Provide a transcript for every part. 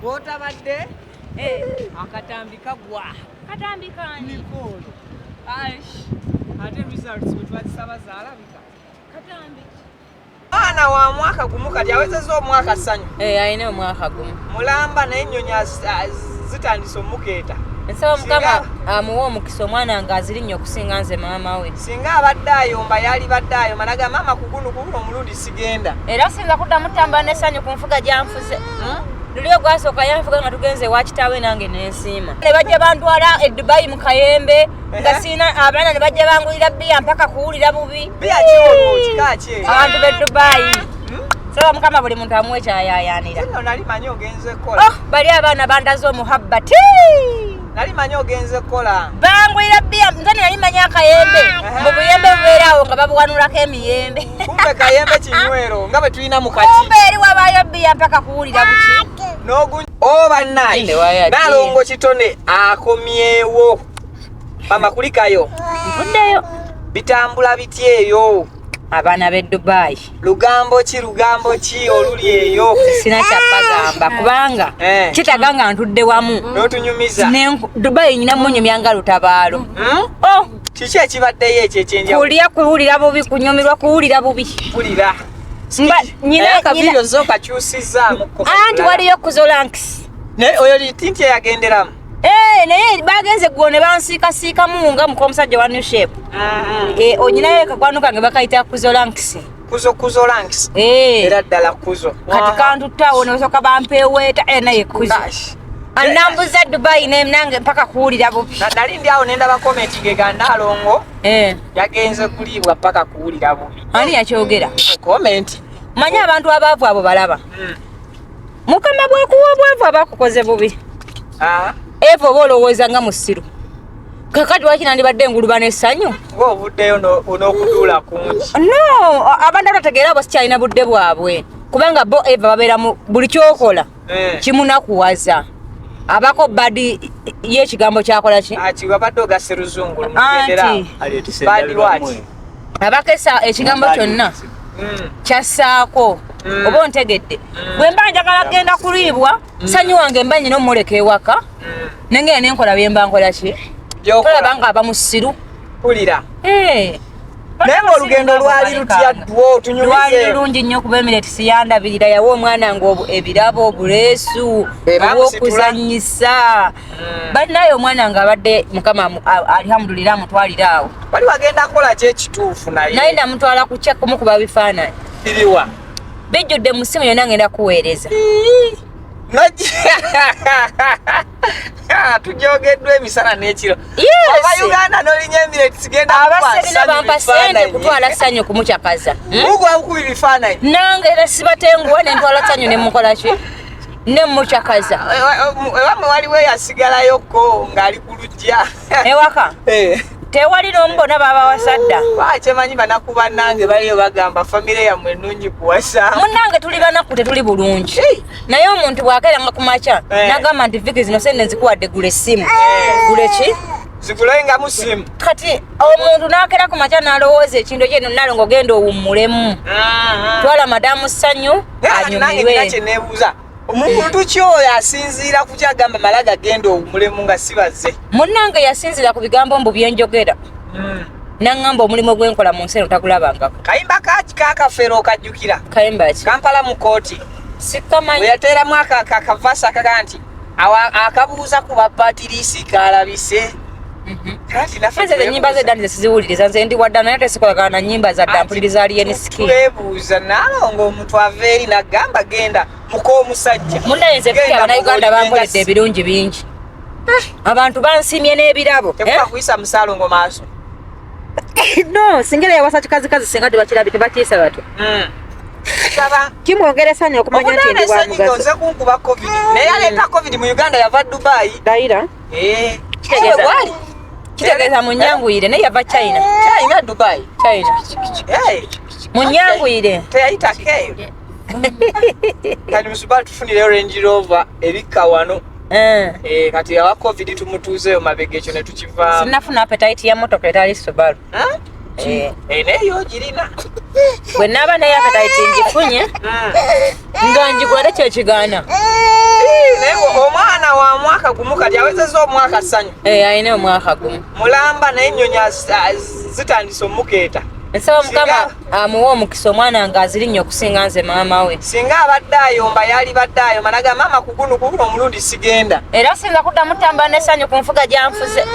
Wotabadde Eh. Akatambi kagwa. Katambi kani? Nicole. Aish. Ate results bwe twazisaba zaalabika. Katambi. Mwana wa mwaka gumu kati awezezza omwaka ssanyu. Eh, alina omwaka gumu. Mulamba naye ennyonyi zitandise omukeeta. Nsaba Mukama amuwe omukisa omwana nga azirinnya okusinga nze maama we. Singa abadde ayomba yalibadde ayomba naga maama kugunu kuguno omulundi sigenda. Era sinza kuddamu ttambula n'essanyu ku nfuga gyanfuze. Luli ogwasooka yanfuga nga tugenze ewa kitaawe nange nensiima. Ne bajja bantwala e Dubai mu kayembe nga sirina abaana ne bajja bangulira bbiya mpaka kuwulira bubi. Bbiya ki olwo kika ki? Abantu b'e Dubai. Saba Mukama buli muntu amuwe kyayayanira. Nno nali manyi ogenze kukola. Oh, bali abaana bandaze omuhabbati. Nali manyi ogenze kukola. Bangulira bbiya nze nali manyi akayembe. Mu buyembe bubeera awo nga babuwanulako emiyembe. Kumbe kayembe kinywero nga bwe tulina mu kati. Kumbe eri wabaayo bbiya mpaka kuwulira buki. N'ogu oh bannaye. Nalongo Kitone akomyewo. Mama kulikayo. Nvuddeyo. Bitambula bitya eyo? Abaana b'e Dubai. Lugambo ki oluli eyo? Sina kyabagamba kubanga eh. Kitaga nga ntudde wamu. N'otunyumiza. Dubai nyina munyumya nga lutabaalo. Oh. Kiki ekibaddeyo ekyo ekyenjawulo? Kulya kuwulira bubi, kunyumirwa kuwulira bubi. Mpulira. Mba nyina akavidiyo zo kakyusizaamu. Anti waliyo kuzolanks. Naye oyo tinti eyagenderamu. Eh, naye bagenze gwo ne bansiikasiikamu nga muka omusajja wa New Shape. Eh, onyinayo akakwano kange bakayita kuzolanks. Kuzo kuzolanks. Eh. Era ddala kuzo. Kati kantutte awo ne basooka bampeeweeta naye kuzo. Anambuza Dubai ne nange mpaka kuwulira bubi. Nali ndi awo ne ndaba comment ng'egamba Nalongo. Eh. Yagenze kuliibwa mpaka kuwulira bubi. Ani yakyogera? Comment. Manyi abantu abaavu abo balaba. Mukama bw'akuwa obwavu aba akukoze bubi. Eva oba olowooza nga musiru. Kakati lwaki nandibadde enguluba n'essanyu? Ng'ovuddeyo n'okuduula kungi. No, abantu abategeera abo sikyalina budde bwabwe. Kubanga bo Eva babeera mu buli ky'okola kimunakuwaza. Abako badi y'ekigambo kyakola ki? Ati wabadde ogasse luzungu lumugendera. Anti. Badi what? Abakesa ekigambo kyonna kyassaako. Oba ontegedde. Bwe mba njagala kugenda kuliibwa, ssanyu wange mba nnyina omuleka ewaka. Nengenda ne nkola bye mba nkola ki? Tolaba nga aba musiru. Mpulira. Eh. Naye ng'olugendo lwali lutya ddwo tunyumize? Lwali lulungi nnyo kuba Emirates yandabirira, yawa omwana nga ebirabo, obuleesu, obw'okuzannyisa. Bannaye omwana nga abadde Mukama alhamdulillah amutwalira awo. Wali wagenda kukola ki ekituufu naye? Naye namutwala ku kya kumukuba bifaananyi. Biriwa? Bijjudde mu ssimu yonna ngenda kuweereza. Tujogeddwa emisana n'ekiro. Yes. Aba Uganda n'olinya Emirates genda Abaserina bampa ssente kutwala ssanyu kumucakaza. Mungu akukuba ebifaananyi. Nange era sibatenguwa ne ntwala ssanyu ne mukola ki? Ne mucakaza. Ewamwe waliwo eyasigalayoko ng'ali ku luggya. Ewaka? Tewali n'omu bonna baabawasa dda. Kyemanyi banaku bannange baliyo bagamba famire yammwe ennungi kuwasa. Munnange tuli banaku tetuli bulungi. Naye omuntu bw'akeeranga ku makya n'agamba nti Vicky zino ssente nzikuwadde gula essimu. Gule ki? Zigulengamu ssimu. Kati omuntu n'akeera ku makya n'alowooza ekintu ekyo nalongo ogenda owummulemu. Twala madamu ssanyu anyumirwe. Nange kye neebuuza. Omuntu ki oyo asinziira ku kyagamba mala gagenda owummulemu nga si bazze? Munnange yasinziira ku bigambo mbu bye njogera. N'aŋŋamba omulimu gwe nkola mu nsi eno tagulabangako. Kayimba kakafeero okajjukira? Kayimba ki? Kampala mu kkooti. Sikamanyi. Bwe yateeramu akavasi akagaa nti akabuuza ku bapatiriisi kalabise. Nze ennyimba z'edda nze siziwuliriza, nze ndi wadda naye tesikolagana na nnyimba za dda, mpuliriza Alien Skin. Twebuuza nalongo omuntu ava eri n'agamba genda muk'omusajja. Munnaye nze Vicky Abannayuganda bankoledde ebirungi bingi. Abantu bansiimye n'ebirabo. Tekuba kuyisa musaalongo maaso. No, singera yawasa kikazikazi singa tebakirabye tebakiyisa batyo. Kimwongera essanyu okumanya nti ndi wa mugaso. Nze kunkuba COVID. Naye aleeta COVID mu Uganda yava Dubai. Dayira. Kitegeeza munyanguyire naye yava China. China Dubai. China. Munyanguyire. Teyayitako eyo. Kati musuba tufunire Range Rover ebikka wano. Kati awa COVID tumutuuzeeyo mabega ekyo ne tukivaamu. Sinnafuna appetite ya mmotoka etali Subaru. Naye yo girina. Bwe naaba naye appetite ngifunye nga ngigula ate kyekigaana. Naye omwana wa mwaka gumu kati awezezza omwaka Ssanyu. Eh, alina omwaka gumu. Mulamba naye ennyonyi zitandise omukeeta. Nsaba Mukama amuwe omukisa omwana nga azirinnya okusinga nze maama we. Singa abadde ayomba yalibadde ayomba naga maama kuguno kuguno omulundi sigenda. Era sinza kuddamu tambula n'essanyu ku nfuga gyanfuze.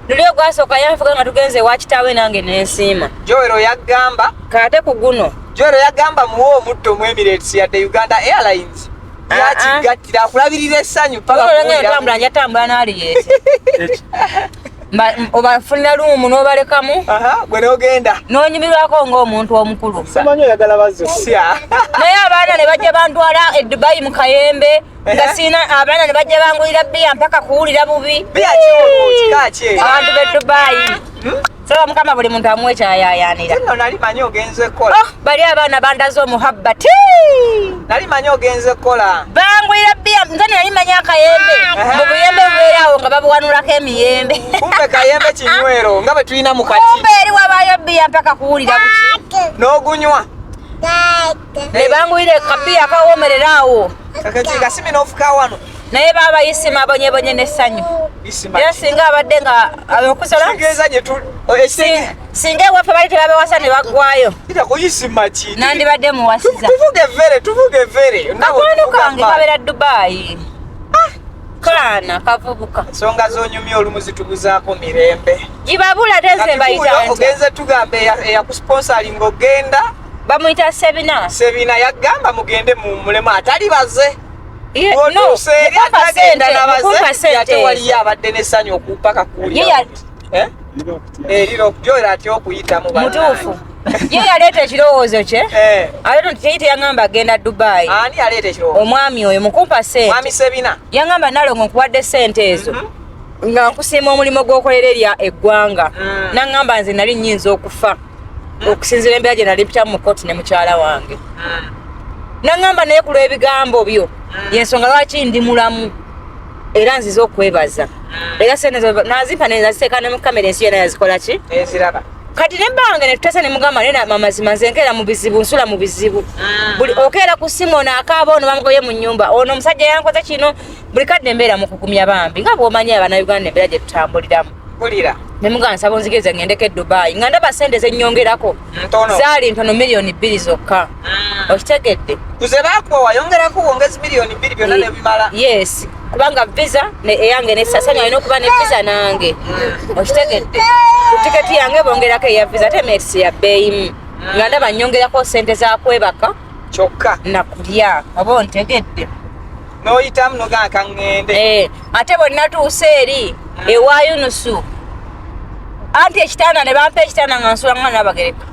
Luli ogwasooka yanfuga nga tugenze ewa kitaawe nange nensiima. Joel yagamba Kaate ku guno. Joel yagamba muwe omutto mu Emirates yadde Uganda Airlines. Yakigattira akulabirira essanyu paka kuwulira. Tambula nja tambula n'aliyeete. Obafunira luumu n'obalekamu. Gwe n'ogenda. N'onyumirwako ng'omuntu omukulu. Simanyi oyagala bazzukulu. Naye abaana ne bajja bantwala e Dubai mu kayembe. Nga sirina abaana ne bajja bangulira bbiya mpaka kuwulira bubi. Bbiya ki olwo kika ki? Abantu b'e Dubai. Saba Mukama buli muntu amuwe kyayayaanira. Nno nali manyi ogenze kukola. Bali abaana bandaze omuhabbati. Nali manyi ogenze kukola. Bangulira bbiya nze nali manyi akayembe. Mu buyembe bubeera awo nga babuwanulako emiyembe. Kumbe kayembe kinywero nga bwe tulina mu kati. Kumbe eri wabaayo bbiya mpaka kuwulira buki. N'ogunywa. Ne bangulira kabiya akawoomerera awo. Kakati kasimi n'ofuka wano. Naye baaba Isima abonyebonye n'essanyu. Era singa abadde nga okusola. Singa ewaffe bali tebabewasa ne baggwayo. Nandibadde muwasiza. Tuvuga evvere, tuvuga evvere. Kakwano kange kabeera Dubai. Kaana kavubuka. Ensonga z'onyumya olumu zitubuzaako mirembe. Gibabula teze mbayita ntya. Ogenze tugamba eyakusponsalinga ogenda. Bamuyita Sebina. Sebina yagamba mugende muwummulemu atali baze. Otuuse eri atagenda n'abaze ate waliyo abadde n'essanyu okupaka kuwulira. Eriro Joel atya okuyitamu mutuufu. Ye yaleeta ekirowoozo kye. Ate nti teyaŋŋamba agenda Dubai. Ani yaleeta ekirowoozo? Omwami oyo mukumpa ssente. Mwami Sebina. Yaŋŋamba Nalongo nkuwadde ssente ezo. Nga nkusiima omulimu gw'okolera eri eggwanga. Naŋŋamba nze nali nnyinza okufa. Okusinziira embeera gye nali mpitamu mu kkooti ne mukyala wange. Naŋŋamba naye ku lw'ebigambo byo y'ensonga lwaki ndi mulamu era nzize okwebaza. Era ssente nazimpa ne naziteeka ne mu kamera ensi yonna yazikola ki? Eziraba. Kati ne mbange ne tutesa ne mugamba naye amazima nze nkeera mu bizibu nsula mu bizibu. Buli okeera ku ssimu ono akaaba ono bamugoye mu nnyumba ono omusajja yankoze kino buli kadde embeera mu kugumya bambi nga bw'omanyi Abannayuganda embeera gye tutambuliramu. Mpulira. Ne mugamba nsaba onzikirize ngendeko e Dubai nga ndaba ssente zennyongerako zaali ntono 2 million zokka. Okitegedde? Kuze baakuwa wayongerako bwongezi 2 million byonna ne bimala. Yes. Kubanga visa ne eyange ne Ssanyu alina okuba ne visa nange. Okitegedde? Ku tiketi yange bongerako eya visa ate Emirates ya bbeeyimu. Nga ndaba nnyongerako ssente za kwebaka kyokka nakulya oba ontegedde. N'oyitamu n'ogamba ka ŋŋende. Ate bwe natuuse eri ewa Yunusu anti ekitanda ne bampa ekitanda nga nsula nga Nabagereka.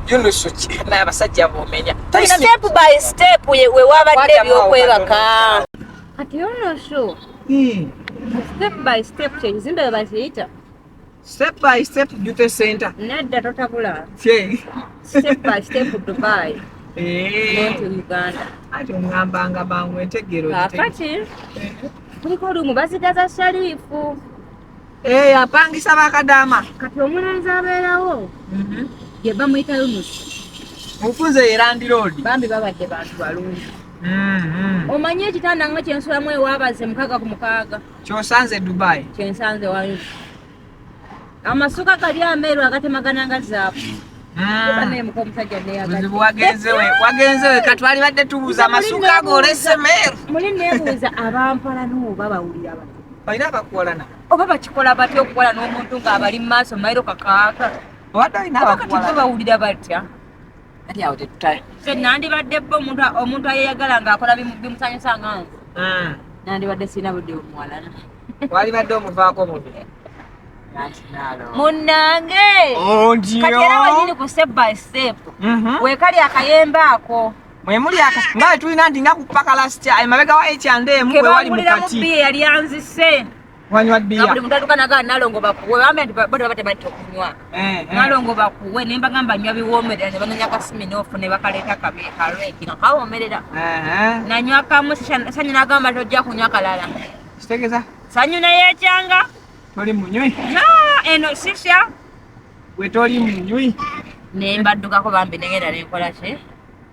Yunusu ki naye abasajja b'omenya. Step by step we wabadde ebyokwebaka. Kati Yunusu step by step kyekizimbe bwe bakiyita. Step by step beauty center. Nedda totabula. Kye. Step by step Dubai. Not Uganda. Ati oŋŋambanga mangu entegeera. Kaakati kuliko olumu bazigaza Sharifu. Apangisa bakadaama. Kati omulenzi abeerawo ye bamuyita Yunusu. Mufunze ye landlord. Bambi babadde bantu balungi. Omanyi ekitanda nga kyensulamu ewaabaze 6 ku 6. Ky'osanze Dubai. Kyensanze wa Yunusu. Amasuka gali ameeru agatemagana nga zaabu. Nemuka omusajja neyagadde. Buzibu wagenze weka twalibadde tubuuza amasuka ago olese meeru. Muli neebuuza abampalana oba bawulira batya. Olina abakuwalana. Oba bakikola batya okuwala n'omuntu ng'abali mu maaso mayiro kakaaga. Obadde olina Oba kati bo abakuwalana. bawulira batya. Kati awo tetutale. Nze nandibadde bo omuntu ayeyagala ng'akola bimusanyusa nga nze. Nandibadde sirina budde bumuwalana. Walibadde omuvaako bubi. Munnange. Ondyo. Kati era wenyini ku step by step. Weekali akayembe ako. Mwe muli aka nga bwe tulina nti nga ku paka last year emabega wa H&M we wali mu Kebanguliramu kati. bbiya yali anzise. Wanywa Nga bbiya. buli muntu atuuka nagaa Nalongo bakuwe. Bambe nti bo tebaba tebatta okunywa. Nalongo bakuwe ne mbagamba nywa biwoomerera ne banonya ka Smirnoff ne bakaleeta kabe kalweki nga kawoomerera. Nanywa kamu Sanyu n'agamba tojja kunywa kalala. Kitegeeza Sanyu neyeekyanga. Toli munywi. Eno sisya. Gwe toli munywi. Ne mbaddukako bambi ne ngenda ne nkola ki?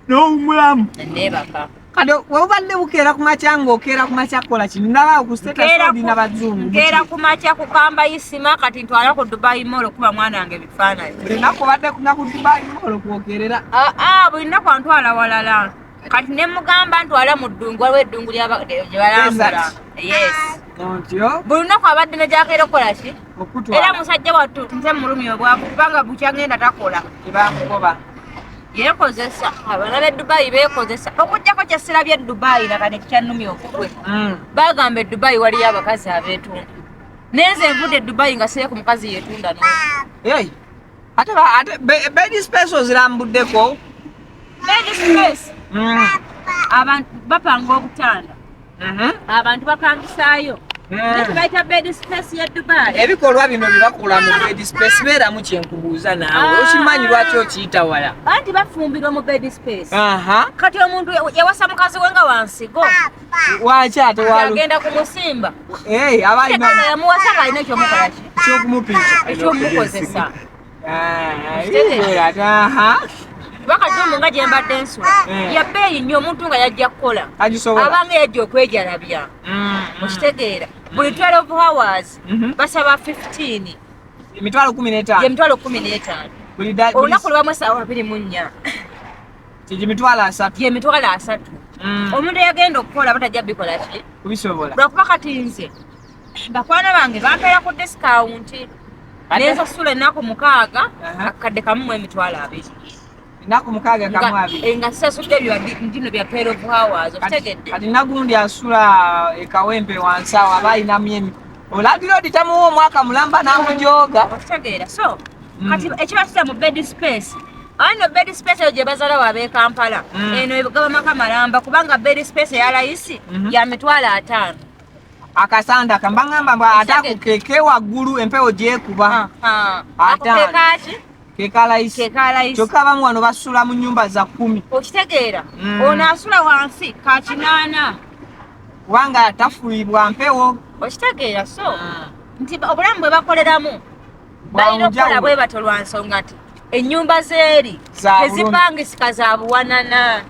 N'owummulamu. Ne neebaka. Kati webubadde bukeera ku makya ng'okeera ku makya kukola kino ndaba ku status oli na bazungu. Nkeera ku makya kukamba isima kati ntwala ku Dubai Mall kuba mwana wange ebifaananyi. Buli lunaku obadde kuna ku Dubai Mall kwokerera. Aa buli lunaku antwala walala. Kati ne mugamba ntwala mu ddungu waliwo eddungu gye balambula. Yes. Otyo. Buli lunaku abadde ne gyakeera okukola ki? Era musajja wattu nze mulumi obwavu kubanga bukyagenda takola. Tebamugoba. Yeekozesa abaana b'e Dubai beekozesa okuggyako kye sirabye e Dubai na kati kyannumya okugwe. Bagamba e Dubai waliyo abakazi abeetunda. Naye nze nvudde e Dubai nga sirye ku mukazi yeetunda n'omu. Hey. Ate ate bed space ozirambuddeko? Bed space. Abantu bapanga obutanda. Abantu bapangisaayo. Bayita bed space ya Dubai. Ebikolwa bino byebakola mu bed space beeramu kyenkubuuza naawe. Okimanyi lwaki okiyita wala? Anti bafumbirwa mu bed space. Kati omuntu yawasa mukazi we nga wansigo. Waki ate walu? Agenda kumusimba. Eh, aba alina yamuwasa nga alina ekyomukola ki? Ekyokumupiika. Ekyokumukozesa. Bakadumu nga gye mbadde nsula ya bbeeyi nnyo omuntu nga yajja kukola abanga yajja okwejalabya okitegeera buli 12 hours basaba 15 emitwalo 15 emitwalo 15 olunaku lubamu essaawa 24 emitwalo 30 emitwalo 30 omuntu eyagenda okukola batajja bikola ki kubisobola lwakuba kati nze bakwana bange bampeera ku discount nensasula ennaku 6 akadde kamu mu emitwalo 2 ennaku 6 kamu 2 nga sasudde ebyo ndino bya 12 hours okitegedde kati nagundi asula ekawempe wansi awo aba alinamu olandiroodi tamuwa omwaka mulamba n'amujooga okitegeera so kati ekibatuza mu bed space ano bed space eyo gye bazaala waab'e Kampala eno egaba maka malamba kubanga bed space eya layisi ya mitwalo 5 akasanda kambangamba mba ate keke waggulu empewo gyekuba akekaki kekalayisi kyokka abamu wano basula mu nnyumba za 10 okitegeera ono asula wansi ka 8 kubanga tafuuyibwa mpewo okitegeera so nti obulamu bwe bakoleramu balina okukola bwe batyo lwa nsonga nti ennyumba zeeri tezipangisika za buwanana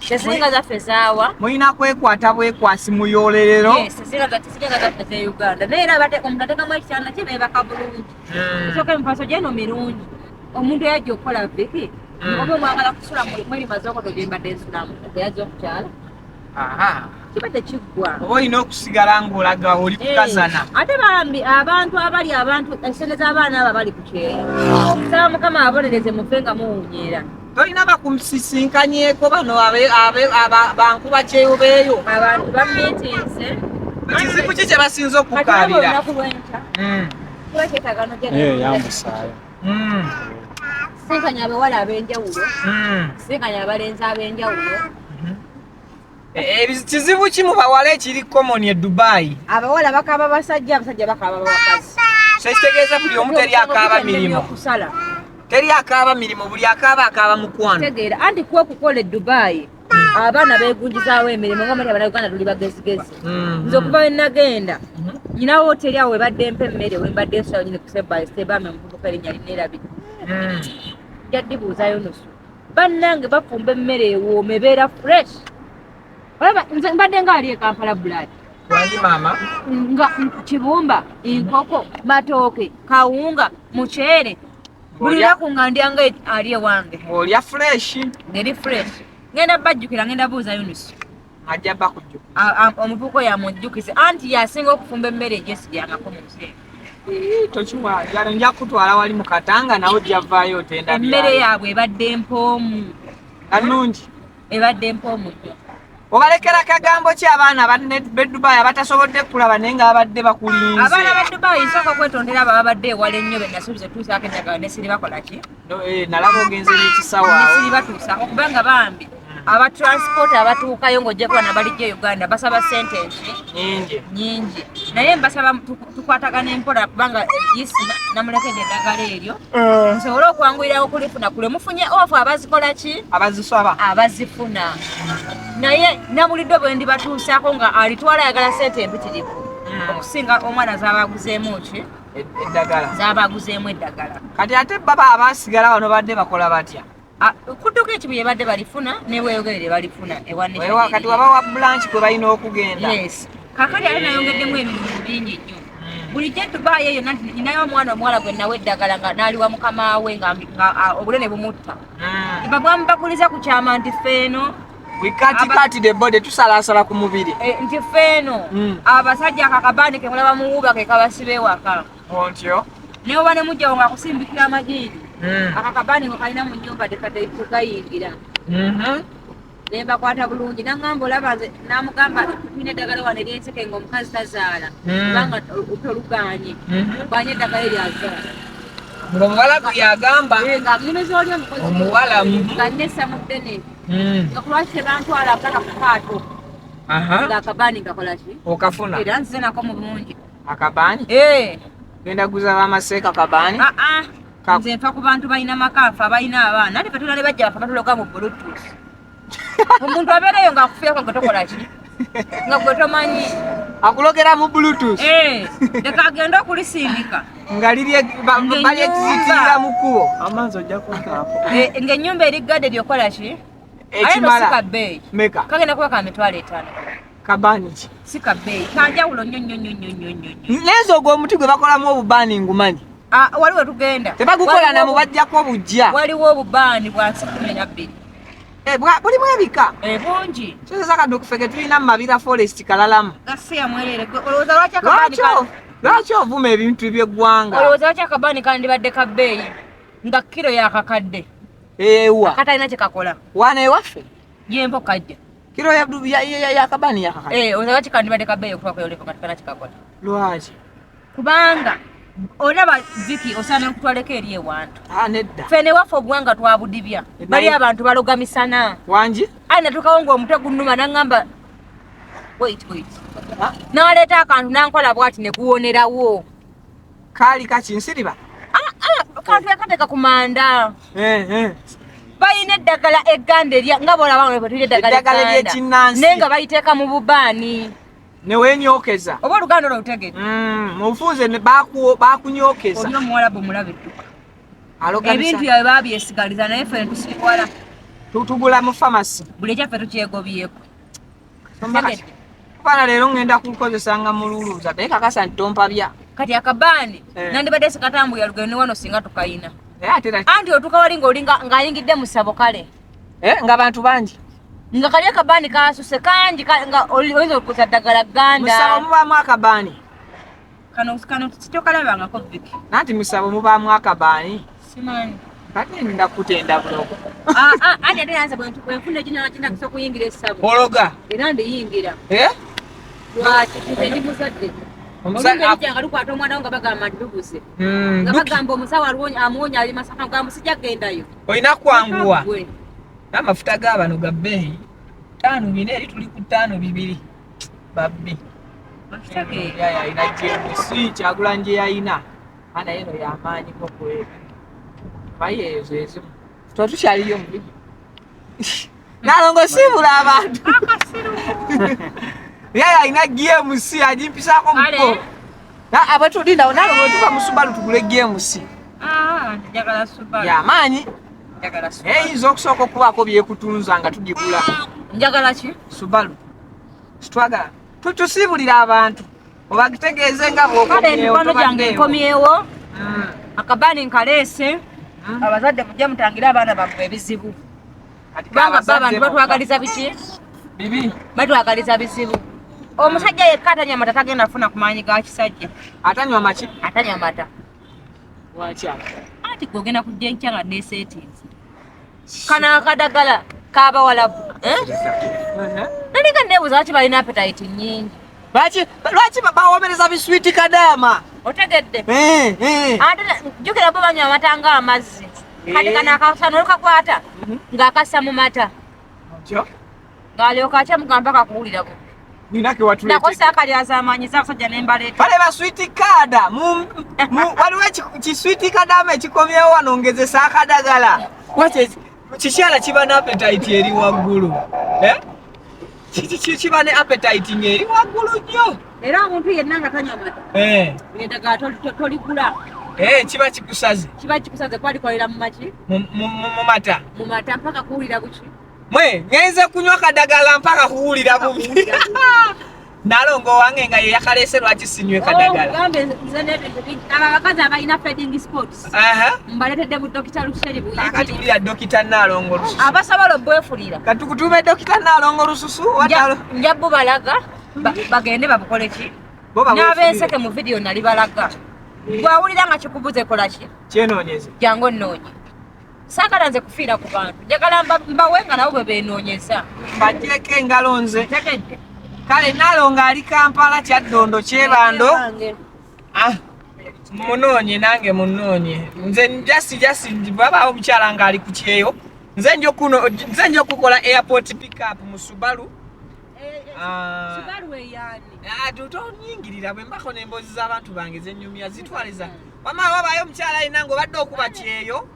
teziringa zaffe zaawa mulina kwekwata bwekwasi muyoolerero teziringa zaffe ze Uganda naye era omuntu ateekamu ekitanda kye beebaka bulungi esooka emifaso gyeno mirungi omuntu eyajja okukola viki oba omwagala kusula mweri mazookoto gye mbadde nsulamu eyajja okukyala kibadde kiggwa oba olina okusigala ng'olaga oli kukazana ate bambi abantu abali abantu essente z'abaana abo abali ku kyeyo saba Mukama abonereze mufe nga muwunyeera tolina bakusisinkanyeeko bano bankuba kyeyo beeyo abantu bamiitinse kizibu ki kye basinze okukaabira olunaku lw'enkya kiba kyetaaga yambusaayo sinkanya abawala ab'enjawulo sinkanya abalenzi ab'enjawulo Kizibu ki mu bawala ekiri common e Dubai? Abawala bakaaba basajja, abasajja bakaaba bakazi. So ekitegeeza buli omu teri akaaba mirimu. Teri akaaba mirimu, buli akaaba akaaba mukwano. Tegeera, anti kwe okukola e Dubai abaana beegunjizaawo emirimu nga mali Abannayuganda tuli bagezigezi. Nze okuva we nagenda nyina wooteri awo webadde mpa emmere wembadde nsula nyini ku step by step ame omuvubuka erinnya linneerabidde. Nja ddibuuzayo nusu. Bannange bafumba emmere ewooma ebeera fresh. Olaba nze mbadde nga ali e Kampala blood. Wangi maama? Nga kibumba, nkoko, matooke, kawunga, muceere. Buli lunaku nga ndya nga ali ewange. Ng'olya fresh. Ng'eri fresh. Ngenda bajjukira, ngenda buuza Yunus. Ajja bakujjukira. Omuvubuka oyo amujjukize anti y'asinga okufumba emmere egyesigyangako mu nsi. Tokiwa, nja kutwala wali mu Katanga nawe ojja vaayo otenda byayo. Emmere yaabwe ebadde mpoomu. Annungi. Ebadde mpoomu nnyo. Obalekera kagambo ki abaana b'e Dubai abatasobodde kulaba naye nga babadde bakulinze? Abaana b'e Dubai nsooka okwetondera abo ababadde ewala ennyo be nasuubiza otuusaako eddagala ne siribakola ki? Nalaba ogenze n'ekisawo awo. Ne siribatuusaako kubanga bambi aba transport abatuukayo ng'ojja kuba nabalijja e Uganda basaba ssente nki? Nnyingi. Nnyingi. Naye mbasaba tukwatagane mpola kubanga Isi namulekedde eddagala eryo. Nsobole okwanguyira okulifuna kule mufunye off abazikola ki? Abazisaba. Abazifuna. Naye nabulidde bwe ndibatuusaako nga alitwala ayagala ssente empitirivu okusinga omwana z'abaguzeemu ki? Eddagala. Z'abaguzeemu eddagala. Kati ate baba abaasigala wano badde bakola batya? Kudduka ekibuye badde balifuna nebweyogerere balifuna ewa kati wabawa branch kwe balina okugenda. Yes. Kakati ate nayongeddemu ebirungo bingi nnyo. Bulijjo Dubai eyo nanti ninayo omwana omuwala gwe nawa eddagala nga n'aliwa mukama we nga obunene bumutta. Babwamubaguliza ku kyama nti ffeeno We cut cut the body, tusalasala ku mubiri. Nti ffeeno abasajja akakabaani ke mulaba muwuuba ke kabasiba ewaka. Ontyo. Naye oba ne mujjawo ng'akusimbikira amajiini. Akakabaani nga kalina mu nnyumba tekagayingira. Ne mbakwata bulungi n'aŋŋamba olaba nze n'amugamba tulina eddagala wano ery'enseke ng'omukazi tazaala. Kubanga tolugaanye. Ganye eddagala eryazaala. Ng'omuwalabu yagamba. Ng'amunyumiza oli omukozi. Omuwalabu. Nga nnessa mu ddene. Nga kulwaki tebantwala mpaka ku kaato. Nga akabaani kakola ki? Okafuna. Era nzize nako mu bungi. Akabaani? Genda guza bamaseeka kabaani? Nze nfa ku bantu balina maka, nfa balina abaana. Ate ffe tulina ne bajja baffe batuloga mu Bluetooth. Omuntu abeereyo ng'akufiirako nga tokola ki? Nga gwe tomanyi. Akulogera mu Bluetooth. Leka agende okulisindika. Nga balyekizitirira mu kkubo. Amazzi ojja kuntaako. Ng'ennyumba eri gadde lyokola ki? Ekimala. Aye no si ka bbeeyi. Meka. Kagenda kuba ka 50,000. Kabaani ki? Si ka bbeeyi. Kanjawulo nnyo nnyo nnyo nnyo nnyo nnyo. Naye ogwo omuti gwe bakolamu obubaani ngumanyi. Waliwo tugenda. Tebagukola na mubajjako bujja. Waliwo obubaani bwa nsi 12. Bulimu ebika. Bungi. Sasa kano ffe ke tulina mu Mabira Forest kalalamu. Gasiya mwerere. Olowooza lwaki akabaani Lwaki ovuma ebintu by'eggwanga? Olowooza lwaki akabaani kandibadde ka bbeeyi nga kiro yakakadde? Ewa. Katalina kye kakola. Wano ewaffe? Yempo kajja. Kiro y'akabaani yakakadde. Olowooza lwaki kandibadde ka bbeeyi okuva ku yoleko nga tekalina kye kakola? Lwaki? Kubanga olaba Vicky osaana nkutwaleko eri ewantu. Nedda. Ffe ne waffe obuwanga twabudibya. Bali abantu baloga misana. Wangi? Ayi natuukawo ng'omutwe gunnuma n'aŋŋamba wait wait. N'aleeta akantu n'ankola bw'ati ne guwonerawo. Kaali kaki nsiriba? Kantu yakateeka ku manda. Balina eddagala egganda erya nga bw'olaba nga tulina eddagala ery'ekinnansi. Naye nga bayiteeka mu bubaani. Ne weenyokeza. Oba oluganda olwo olutegedde. Mu bufunze bakunyokeza. Oli omuwalabu mulabe edduka. Ebintu byabwe babyesigaliza naye ffe tusiwala. Tutugula mu pharmacy. Buli ekyaffe tukyegobyeko. Kubana leero ngenda kukozesanga mululuuza naye kakasa nti tompabya. Kati akabaani nandibadde sikatambulira lugendo ne wano singa tukayina. Anti otuuka wali ng'oli ng'ayingidde mu ssabo kale. Nga bantu bangi. Nga kali akabaani kasuse kangi nga oyinza okukuza ddagala gganda. Mu ssabo mubaamu akabaani. Kano sitokalabangako Vicky. Nanti mu ssabo mubaamu akabaani. Simanyi. Kati nda kutenda bulogo. Anti ate yanze bwe nfuna ekintu kinagisa okuyingira essabo. Ologa. Era ndiyingira. Lwaki nze ndi muzadde. Olungi nga lukwata omwana wo nga bagamba nti lubuze. Nga bagamba omusawo amuwonya ali Masaka ngamba sijja kugendayo. Olina kwanguwa. N'amafuta g'abano ga bbeeyi. 5 4 eri tuli ku 5 2. Babbi. Yalina GMC Kyagulanyi gye yalina. Ana eno y'amaanyi go kwebyo. Maye ezo ezimu. Tuba tukyaliyo mu bigi. Nalongo siibula abantu. Yaya alina GMC agimpisaako muko. Abatulinda nalongo tuva mu Subaru tugule GMC. Njagala Subaru. Y'amaanyi. Eyinza okusooka okubaako byekutunza nga tugigula. Njagala ki? Subaru. Situagala. Tusiibulira abantu. Obakitegeeze nga bw'okomyewo. Kale emikwano gyange nkomyewo. Akabaani nkaleese. Abazadde mujje mutangire abaana bammwe ebizibu. Kubanga bo abantu batwagaliza biki? Bibi. Batwagaliza bizibu. Omusajja yekka atanywa mata tagenda kufuna ku maanyi ga kisajja. Atanywa maki? Atanywa mata. Lwaki? Anti gwe ogenda kujja enkya nga neeseetinze. Kano akadagala k'abawalabu. Nalinga neebuuza lwaki balina appetite nnyingi. Lwaki bawomereza biswiti kadaama? Otegedde? Ate jjukira bo banywa amata ng'amazzi. Kati kano akasano olukakwata ng'akassa mu mata. Ng'alyoka akyamuga mpaka kuwulira bubi. Nako saakalyazaamaanyiza abasajja ne mbaleeta. Bale baswiti kada waliwo kiswiti kadaama ekikomyewo wano ngezesa akadagala. Kikyala kiba ne appetite eri waggulu. Kiba ne appetite ng'eri waggulu nnyo. Era omuntu yenna nga tanywa mata. Eddagala toligula. Eh, kiba kikusaze. Kiba kikusaze kwali kwalira mu maki? Mu mata. Mu mata mpaka kuwulira buki. Mwe, ngenze kunywa kadagala mpaka kuwulira bubi. Nalongo wange nga ye yakaleese lwaki sinywe kadagala. Oh, gambe nze n'ebintu bingi. Abo abakazi abalina fading spots. Aha. Mbaleetedde bu Dokita Lusheri bu. Kakati wulira Dokita Nalongo Lususu. Abasobola obwefulira. Katukutume Dokita Nalongo Lususu. Nja bubalaga bagende babukole ki? N'abenseke mu vidiyo nali balaga. Bw'awulira nga kikubuze kola ki? Kyenoonyeze. Jangu onnoonye. Saagala nze kufiira ku bantu. Njagala mbawe nga nabo bwe beenoonyeza. Mbagyeko engalo nze. Ntegedde. Kale Nalongo ali Kampala, Kyaddondo, Kyebando. Ah, munoonye nange munoonye. Nze jasi bw'abaawo omukyala ng'ali ku kyeyo. Nze nja okukola airport pick-up mu Subaru. Subaru eyani? Tonyingirira bwe mbako n'emboozi z'abantu bange zenyumya zitwaliza. Wamma wabaayo omukyala alina ng'obadde okuba kyeyo.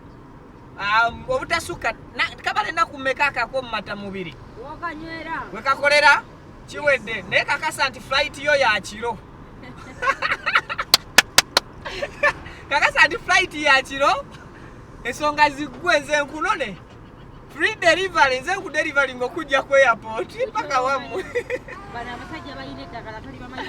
Obutasukka kabale ennaku mmeka akako mu mata mubiri. Wokanywera. We kakolera kiwedde naye kakasa nti flight yo ya kiro. Kakasa nti flight ya kiro ensonga ziggwe nze nkunone. Free delivery nze nku delivery ng'okujja ku airport mpaka wammwe. Bano abasajja balina eddagala toli bamanyi.